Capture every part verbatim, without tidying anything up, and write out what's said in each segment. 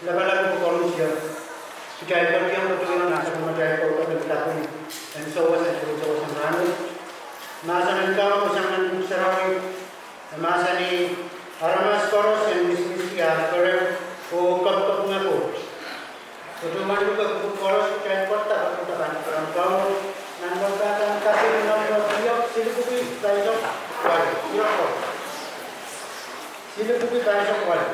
Lapalap koaros, kitail koaros koadoiong nan sapwellimatail kaping en sewese, en sewese rahnwet. Mahsen en Kauno sang nan Pwuhk Sarawi, e mahsanih, aramas koaros en misimisi ar kereun oh kapikapinga Koht. Sohte wan luke kupwur koaros, kitail pwarada pahn kupwurda pahn kupwuren Kauno nan wadahn kaping en Kauno, Siob silipwuki pahisek waluh. Siob koaros. Silipwuki pahisek waluh.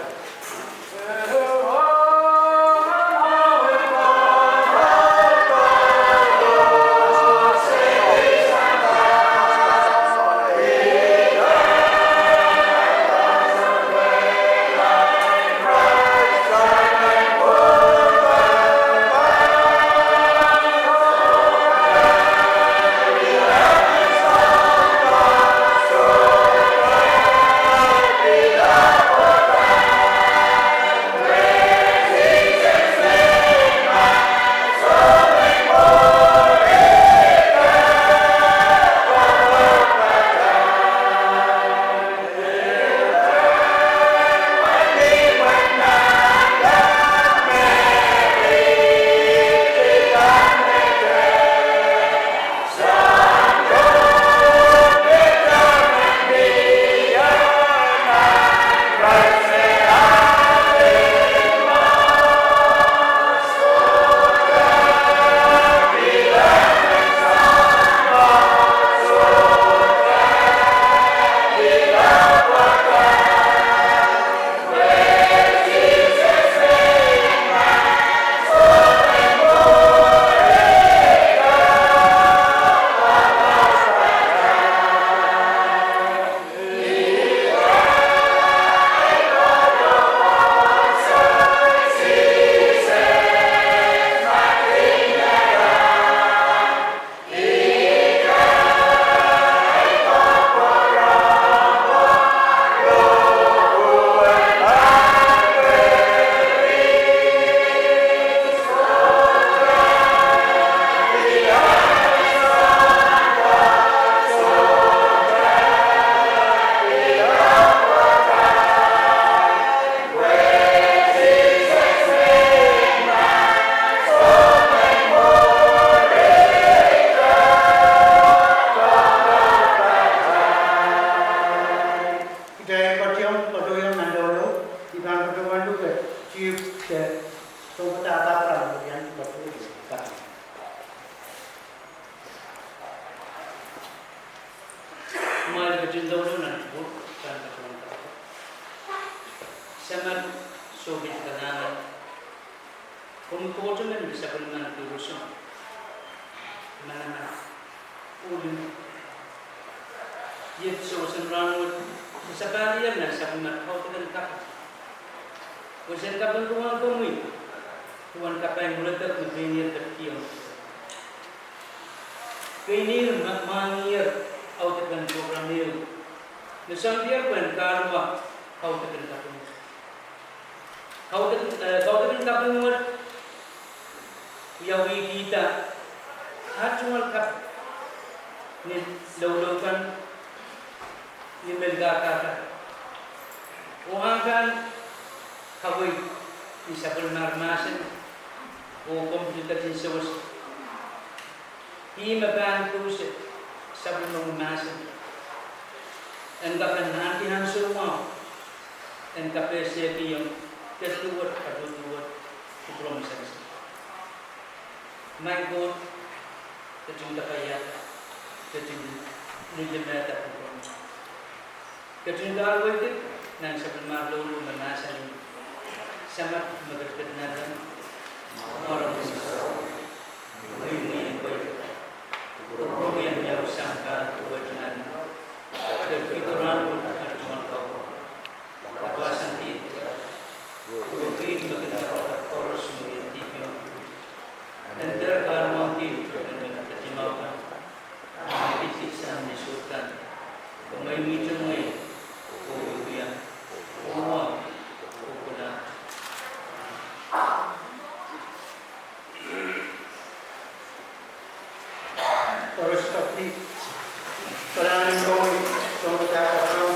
Kitail koadoiong, koadoiong nan loulou, I pahn patohwan luke, Chief, de, Sounpadahk Abraham, ian koadoiong. Kumwail ketin loulou nan kupwur, pahn patohwan kapakap. Samat, Sounkomour kalahngan, komwi Koht emen me sapwellimen kirosen manaman oh limpoak. Iet sewese rahnwet, se sapahl iang nan sapwellimatail kaudok en kaping. Wesen kaping duwen komwi, duwen kapai mwuledek me pein ihr ketikihong. Pein ihr mwahngiher audepen program ehu, me soangen pwehn kahluwa kaudok en kaping. Kaudok, eh, kaudok en kaping wet wiawihkihda tungoal kaping ni loulou kan, ni mehn kak kan, oh akan kawei ni sapwellimatail mahsen oh komw ketin sewese. Ih me pahn koasoia sapwellimomwi mahsen en kaping nan kihong soumwahu en kapehsekiong ketiket, ketiket, kupwuromwi sansal. Maing Koht, ketin kapaiada, ketin lilimehda kupwuromwi. Ketin kahluwa kitail nan sapwellimatail loulou me mahsanih, Samat me ketiket nanleng, mwaromwi, mweimwei en pweida, kupwuromwi en wiawi sampah duwehte nanleng, de kihdo rahnwet eri tungoal kaping. Kapwasang kiht, oh kiht me kin kapakap koaros me kin dihpiohng, en dehr kahluwakihda en me ketin mwahu kan, me kin kihsang ni sohte kan, oh mweimwei te mwehi, oh wiewia, oh wa, oh kola. Koaros kaping, kalahngan en komwi, Sounkomour.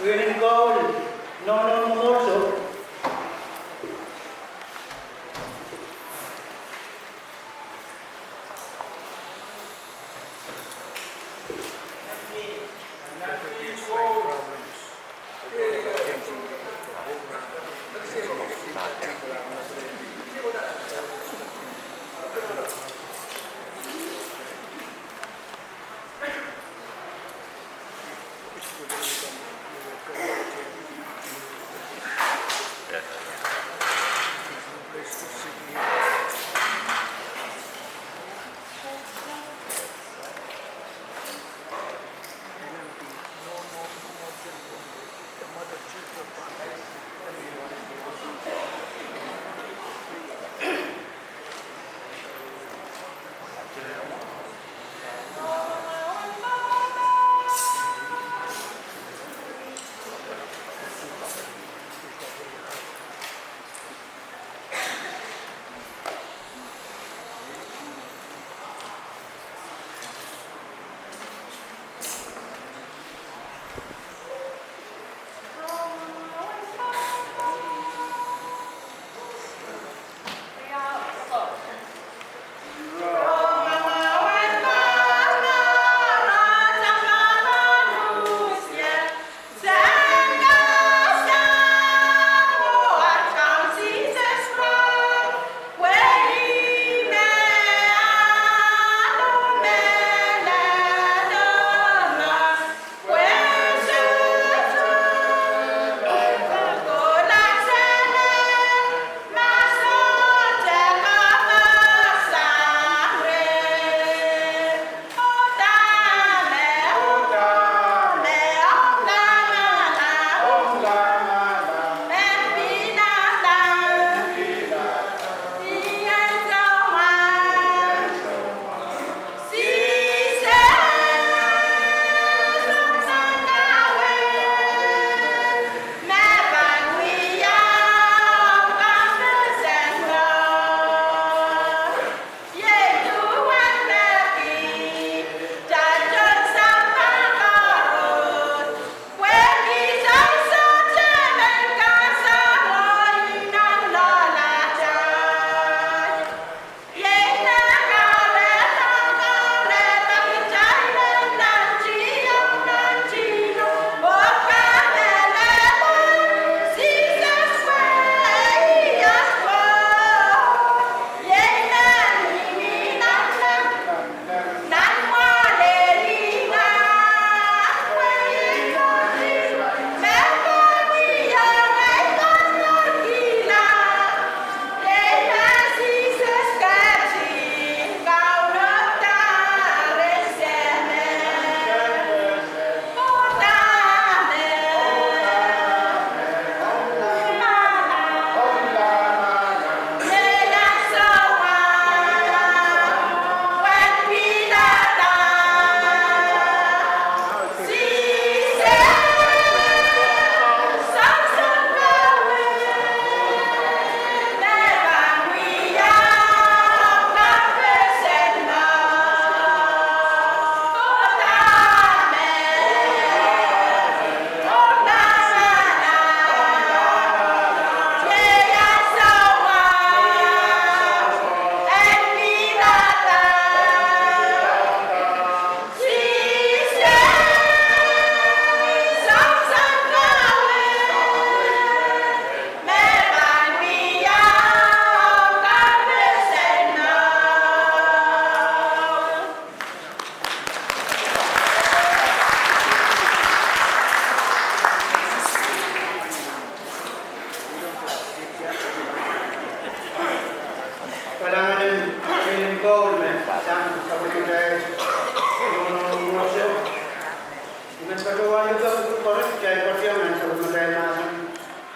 Pwihn en koul, nohno mwomwohdiso.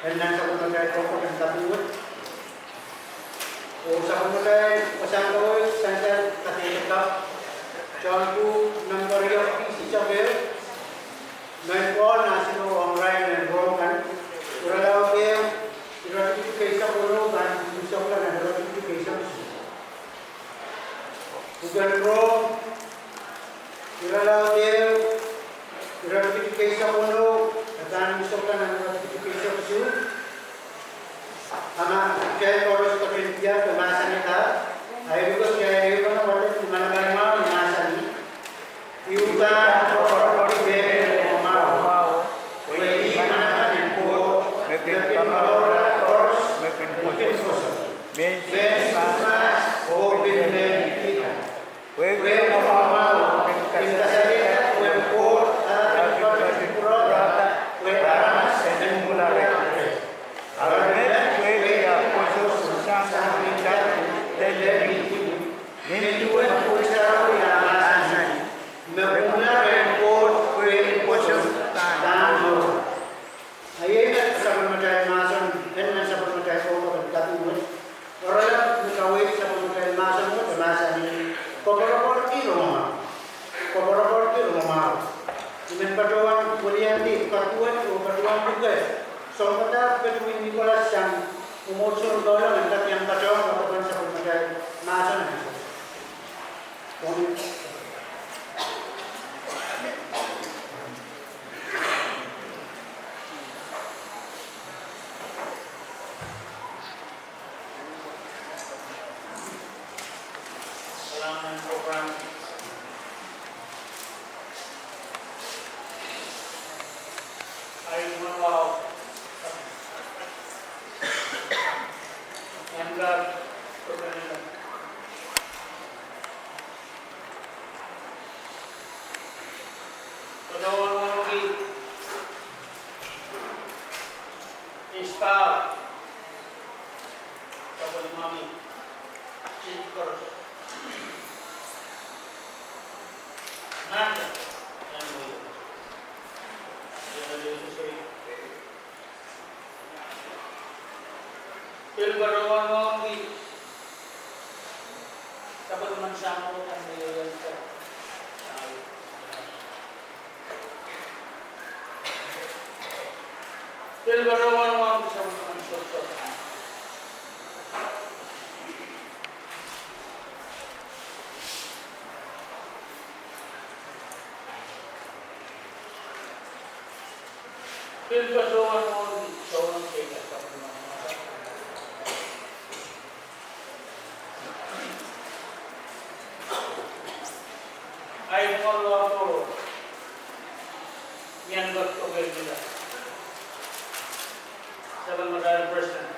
Nan sapwellimatail koapworopworten kaduhwet, oh sapwellimatail wasahn kaweid sansal kadehdehda, Sohn pwuhk nan Korianton eisek ehu, me Pohl nahsido ong irail mehn Rom kan, irelaud ehu, iretikitik eisek weneu pahn pwilsokla nan iretikitik eisek isuh. Pwuken Rom, irelaud ehu, iretikitik eisek weneu, e pahn pwilsokla nan iretikitik eisek isuh. A ma kitail koaros ketin diar, e mahsanih, a I luke kitail ehupenehla wadek ni manaman mwahu, e mahsanih, I uhdahn koapworopworki mehn mwahu, pwe ih manaman en Koht, me kin kalohrala koaros me kin pwoson, mehn suhs oh pil mehn kihda. Pwehki mwahu kin kasalehda pwehn Koht eh pil patohwan pwurehda pwe aramas en mwomwla rehtail. Ahpw met pwehki ah pwoson sang ni lel, lel, lel, nin duwen Pwuhk Sarawi eh mahsanih me mwomwla rehn Koht pwehn pwoson pahn mour. A iei me sapwellimatail mahsen, en nan sapwellimatail koapworopworten kaduhwet, oaralap me kaweid sapwellimatail mahsen wet, e mahsanih, koapworopworki rongamwahu. Koapworopworki rongamwahu. I men patohwan weliandi kaduhwet oh patohwan luke sounpadahk between Nicholas sang mwomwohdiso en Kaulang en kak iang patohwan wadapen sapwellimatail mahsen. Pil patohwan wauneki sapwellimen Sahm Koht en Lehieng. Pil patohwan wauneki sapwellimen sohte. Pil patohwan wauneki sapwellimen Sahm Koht. Ai mwohn wahdo iang kak tohke nda sapwellimatail president.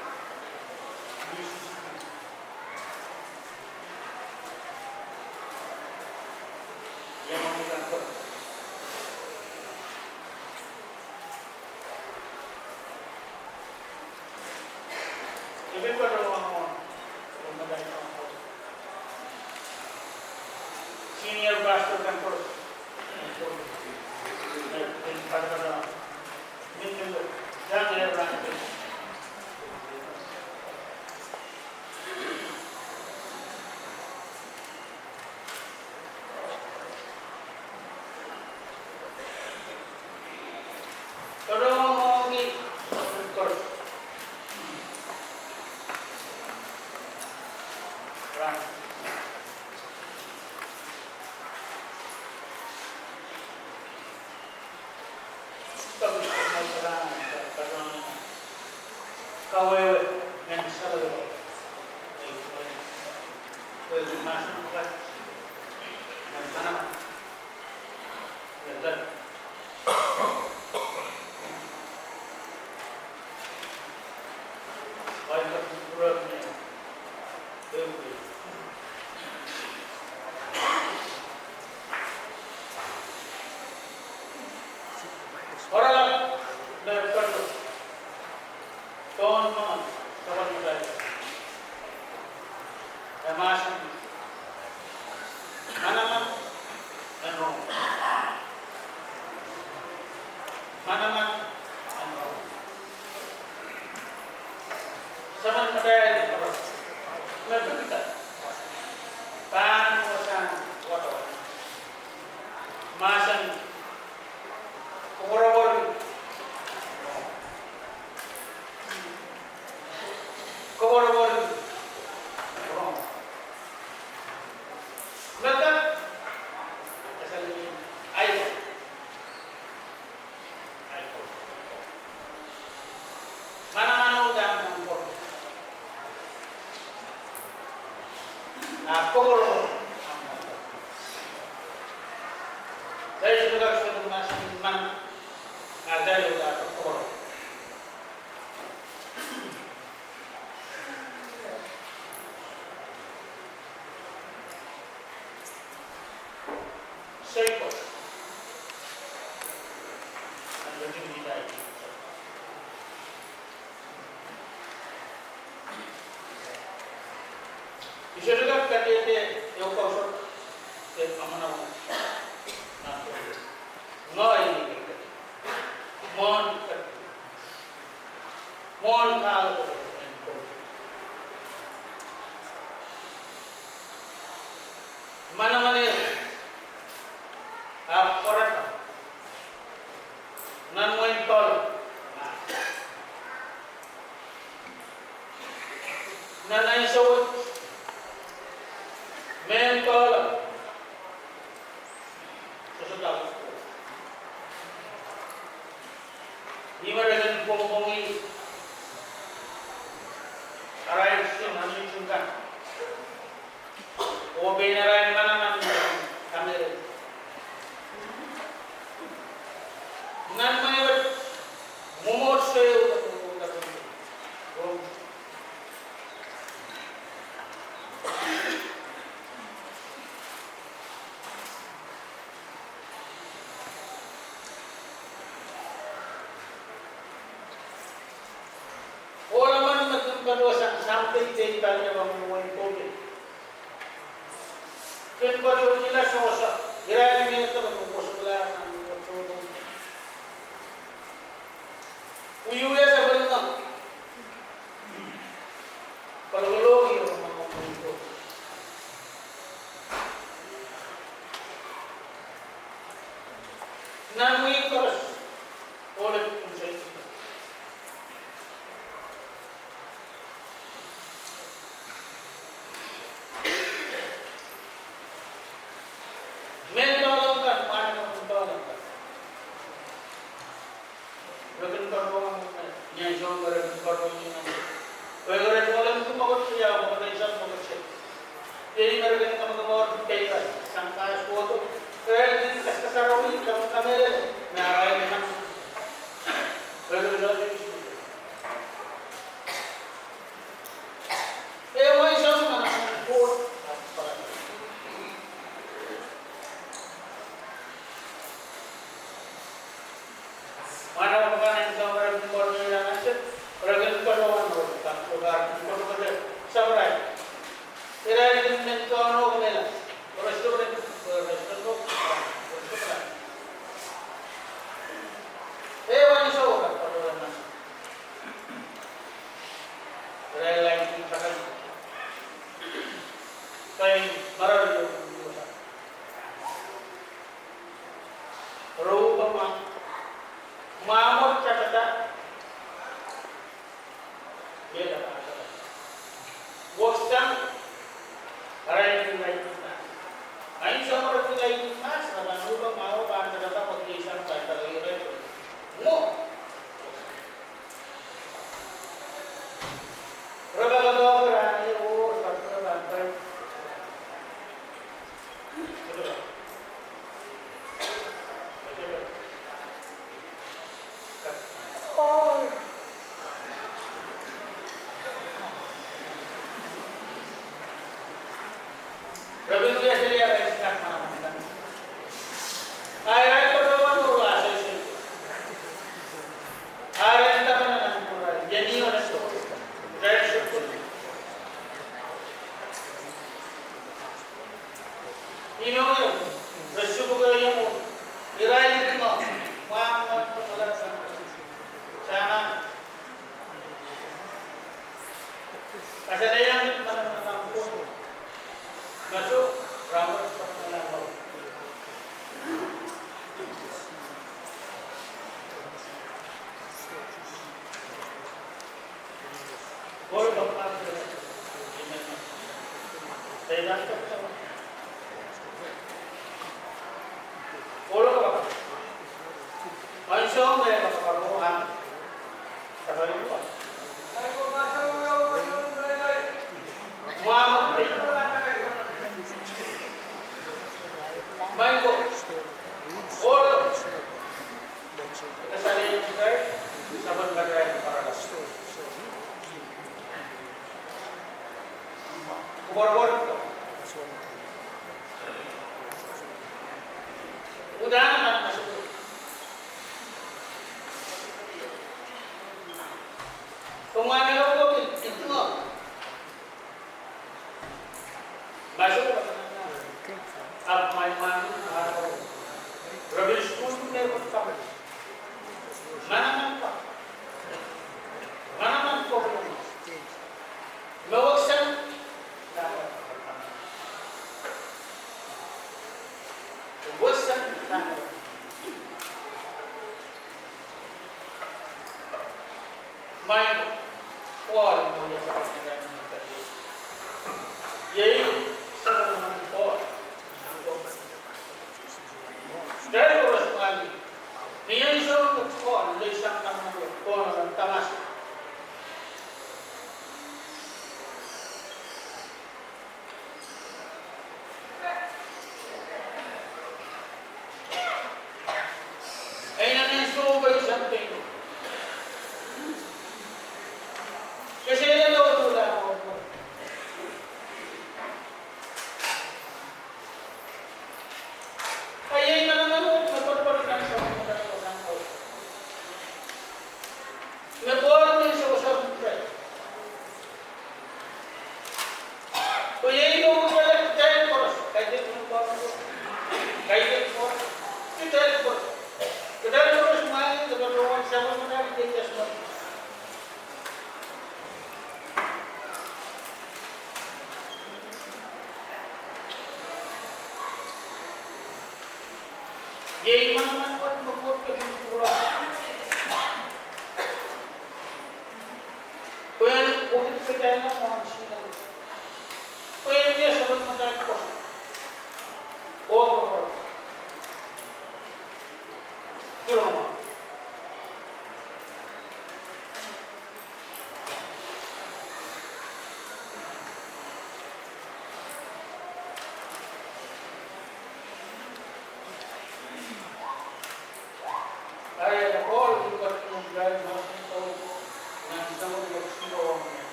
Senior pastor kan koaros. Oaralap me patohwan tohn mwohn sapwellimatail, e mahsanih, manaman en Rom. Manaman en Rom. Matail koapworopwor me pil pahn wasahn wadawad. Mahsen koapworopwor, koapworopwor. Me kak, esel ni aiko. Manaman uhdahn koapworopwor. Ahpw koapworopwor. Dahme sohte kak sohte mahsen manaman, ah, dahme uhdahn koapworopwor. Seiko. I sohte kak kadehde ehu koaros, e amanaman. Ngehi ni kadehde. Mwohn kadehde. Mwohn kahlepwuko en Koht. Manaman, ahpw pwarada. Nan wehin Poland. Nan ansou wet, mehn Poland. Sosota. Ni me re kin pwongpwongih arail soun amwail soun kan. Oh pein arail manaman kamehlele. Nan mwehi wet, mwomwohdiso ehu. Ohl emen me kin patohsang sampei pali pahn mwehi Poland. Kin patohsang ila sohsa, irail me kin patohsang nan mwehi Poland. Wiewiahsang pali nan. Pali lokaia mwehi Poland. Nan mwehi koaros, ohl ehu unsek. Mehn Poland kan, manaman Poland kan. Re kin patohwan, ni ansou me re kin patohwan. Pwe re tohlen kumwail koaros, ia, kumwail koaros. Iei me re kin kamwakamwar keikan, sang kas kohdo. Re kin kaskasarawi, kamwakamwar, me arail kan. Pwe re kin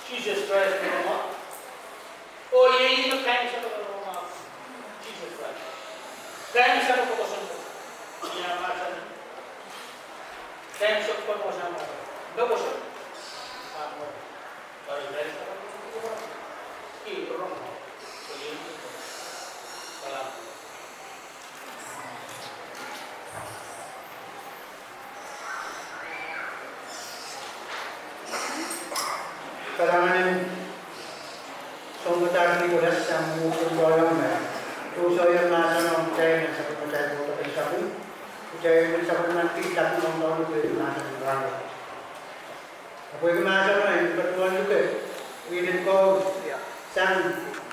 Sises Krais, oh iei me kaimwisekala, Sises Krais. Kaimwisekala koasokoasoia mahsen. Kaimwisekala koasokoasoia mahsen. Kalahngan en sounpadahk en koaros sang mwo koaros me koasoia mahsen ong kitail nan sapwellimatail pwukoa en sapwung. Kitail men sapwellimaniki sapwung ong kaun pwe mahsen en rahn wet. Ahpw e mahsen en patohwan luke, wiepen koul.